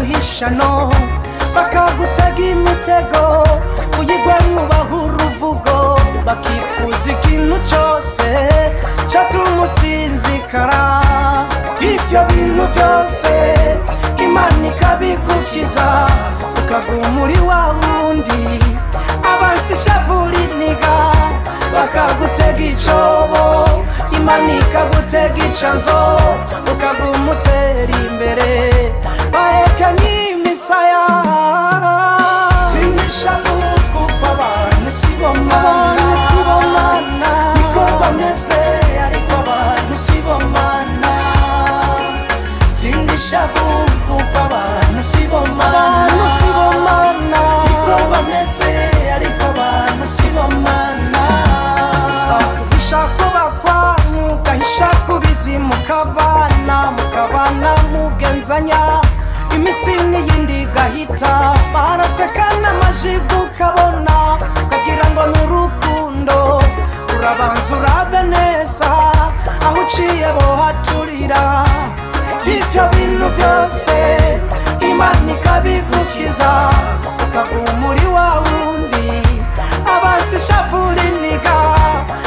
Bakaguhishano, bakagutega imitego, uyigwa nubaha uruvugo, bakipfuza ikintu cyose cyatuma usinzikara. Ibyo bintu byose Imana ikabigukiza, ukaguma uri wa wundi. Abansi ishavu riniga, bakagutega icobo, Imana ikagutega icanzo, ukaguma utera imbere. Bahekanye imisaya. Sinishavu kuko abantu si bo Mana, si bo Mana. Niko bameze, ariko abantu si bo Mana. Sinishavu kuko abantu si bo Mana, si bo Mana. Niko bameze, ariko abantu si bo Mana. Baguhisha ko bakwanyu, ugahisha kubizi, mukabana, mukabana mugenzanya. Iminsi n'iyindi igahita, baraseka n'amajigo, ukabona ukagira ngo ni urukundo. Urabanza urabe neza aho uciye bohaturira. Ibyo bintu byose Imana ikabigukiza, ukaguma uri wa wundi. Abansi ishavu riniga,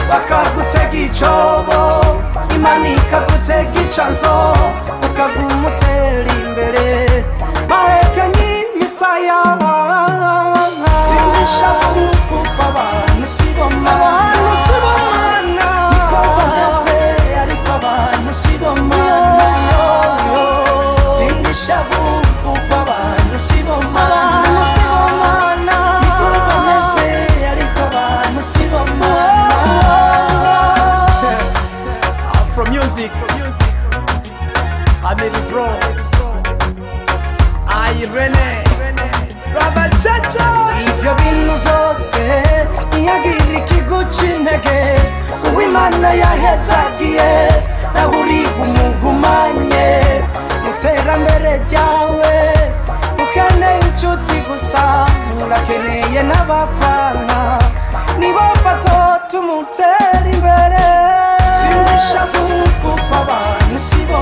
bakagutega icobo, Imana ikagutega icanzo, ukaguma utera imbere. Bahekenye imisaya. Sinishavu kuko abantu si bo Mana, si bo Mana. Niko bameze, ariko abantu si bo Mana. Sinishavu kuko abantu si bo Mana, si bo Mana. Niko bameze, ariko abantu si bo Mana. Afro music, Amiri Bro, Irene, Raba Chacha. Ivyo bintu vyose ntiyagira ikiguca intege. Uwimana yahezagiye, nawe uri umuhumanye mu iterambere ryawe. Ukeneye inshuti gusa, urakeneye n'abapfana, nibo bazotuma utera imbere. Sinishavu kuko abantu si bo